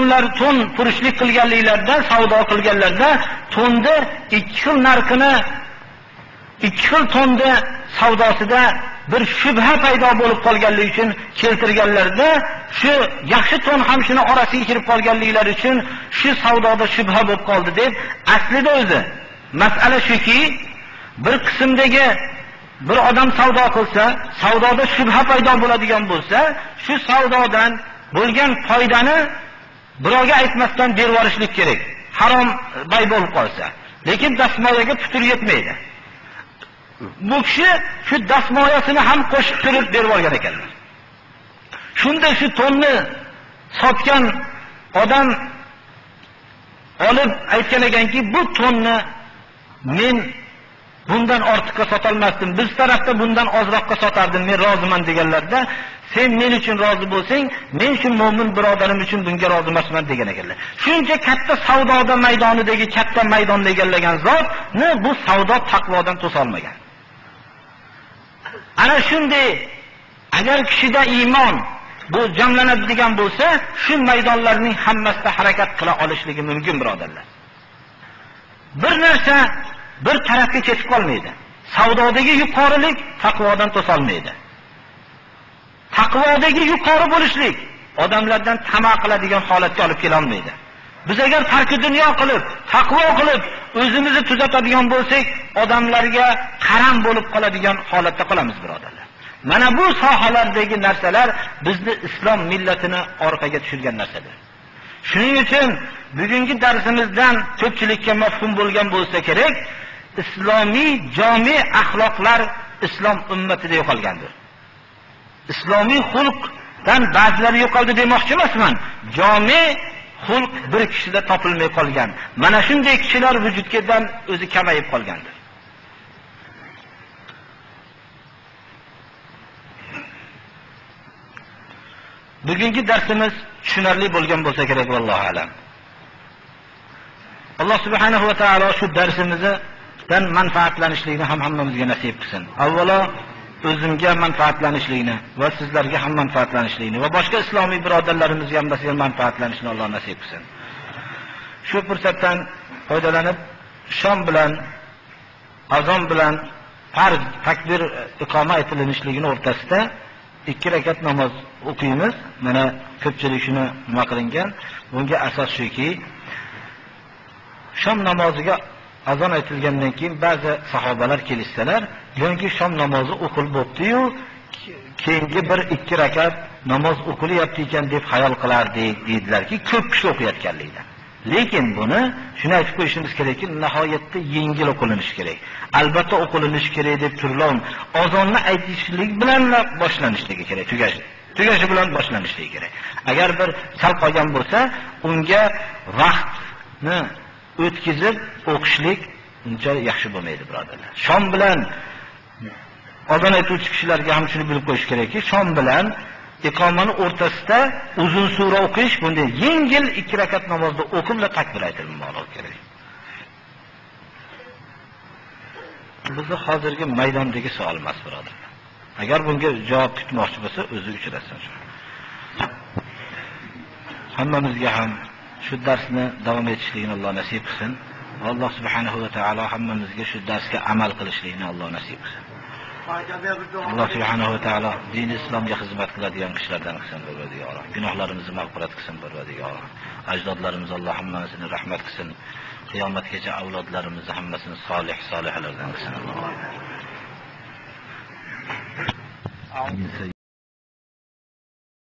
To'nlar to'n furushlik qilganliklarida, savdo qilganlarda to'nni ikki xil narxini, ikki xil to'nni savdosida bir shubha paydo bo'lib qolganligi uchun keltirganlarida shu yaxshi to'n ham shuni orasiga kirib qolganliklari uchun shu savdoda shubha bo'lib qoldi deb, aslida o'zi masala shuki, bir qismdagi bir odam savdo qilsa, savdoda shubha paydo bo'ladigan bo'lsa, shu savdodan bo'lgan foydani birovga aytmasdan berib yuborishlik kerak. Harom bay bo'lib qolsa, lekin dastmoyaga putur yetmaydi. Bu kishi shu dastmoyasini ham qo'shib turib berib yuborgan ekanlar. Shunda shu to'nni sotgan odam olib aytgan ekanki, bu to'nni men bundan ortiqqa sotolmasdim, biz tarafda bundan ozroqqa sotardim, men roziman deganlarda, sen men uchun rozi bo'lsang, men shu mo'min birodarim uchun bunga rozi emasman degan ekanlar. Shuncha katta savdoda maydonidagi katta maydonni egallagan zotni bu savdo taqvodan to'sa olmagan. Ana shunday agar kishida iymon bu jamlanadigan bo'lsa, shu maydonlarning hammasida harakat qila olishligi mumkin birodarlar. Bir narsa bir tarafga ketib qolmaydi. Savdodagi yuqorilik taqvodan to'solmaydi. Taqvodagi yuqori bo'lishlik odamlardan tama qiladigan holatga olib kela olmaydi. Biz agar tarki dunyo qilib, taqvo qilib, o'zimizni tuzatadigan bo'lsak, odamlarga qaram bo'lib qoladigan holatda qolamiz birodarlar. Mana bu sohalardagi narsalar bizni islom millatini orqaga tushirgan narsadir. Shuning uchun bugungi darsimizdan ko'pchilikka mafhum bo'lgan bo'lsa kerak, islomiy jami axloqlar islom ummatida yo'qolgandir. Islomiy xulqdan ba'zilari yo'qoldi demoqchi emasman. Jami xulq bir kishida topilmay qolgan. Mana shunday kishilar vujuddan o'zi kamayib qolgandir. Bugungi darsimiz tushunarli bo'lgan bo'lsa kerak, vallohu alam. Alloh subhanahu va taolo shu darsimizdan manfaatlanishlikni ham hammamizga nasib qilsin. Avvalo o'zimga manfaatlanishlikni va sizlarga ham manfaatlanishlikni va boshqa islomiy birodarlarimizga ham manfaatlanishni Alloh nasib qilsin. Shu fursatdan foydalanib shom bilan azon bilan farz takbir iqoma aytilinishligini o'rtasida 2 rakat namoz o'qiymiz. Mana ko'pchilik shuni nima qilingan. Bunga asos shuki, shom namoziga azon aytilgandan keyin ba'zi sahobalar kelishsalar, yo'nki shom namozi o'qilib bo'pti-yu, keyingi 1-2 rakat namoz o'qilyapti ekan deb xayol qilardik deydilarki, ko'p kishi o'qiyotganlikdan. Lekin buni shuni aytib qo'yishimiz kerakki, nihoyatda yengil o'qilinishi kerak. Albatta o'qilinishi kerak deb turlon azonni aytishlik bilan boshlanishligi kerak, tugashi bilan boshlanishligi kerak. Agar bir sal qolgan bo'lsa, unga vaqtni o'tkazib o'qishlik uncha yaxshi bo'lmaydi birodarlar. Shom bilan azon aytuvchi kishilarga ham shuni bilib qo'yish kerakki, shom bilan iqomani o'rtasida uzun sura o'qish, bunday yengil 2 rakat namozda o'qib va takbir aytilmoqligi kerak. Bizni hozirgi maydondagi savol emas birodarlar. Agar bunga javob kutmoqchi bo'lsa, o'zi uchrasin. Hammamizga ham shu darsni davom etishligini Alloh nasib qilsin. Alloh subhanahu va taolo hammamizga shu darsga amal qilishligini Alloh nasib qilsin. Alloh subhanahu va taolo din islomga xizmat qiladigan kishilardan qilsin, Parvardigor. Gunohlarimizni mag'firat qilsin, Parvardigor. Ajdodlarimiz Alloh hammasini rahmat qilsin. Qiyomatgacha avlodlarimizni hammasini solih solihlardan qilsin. Alloh.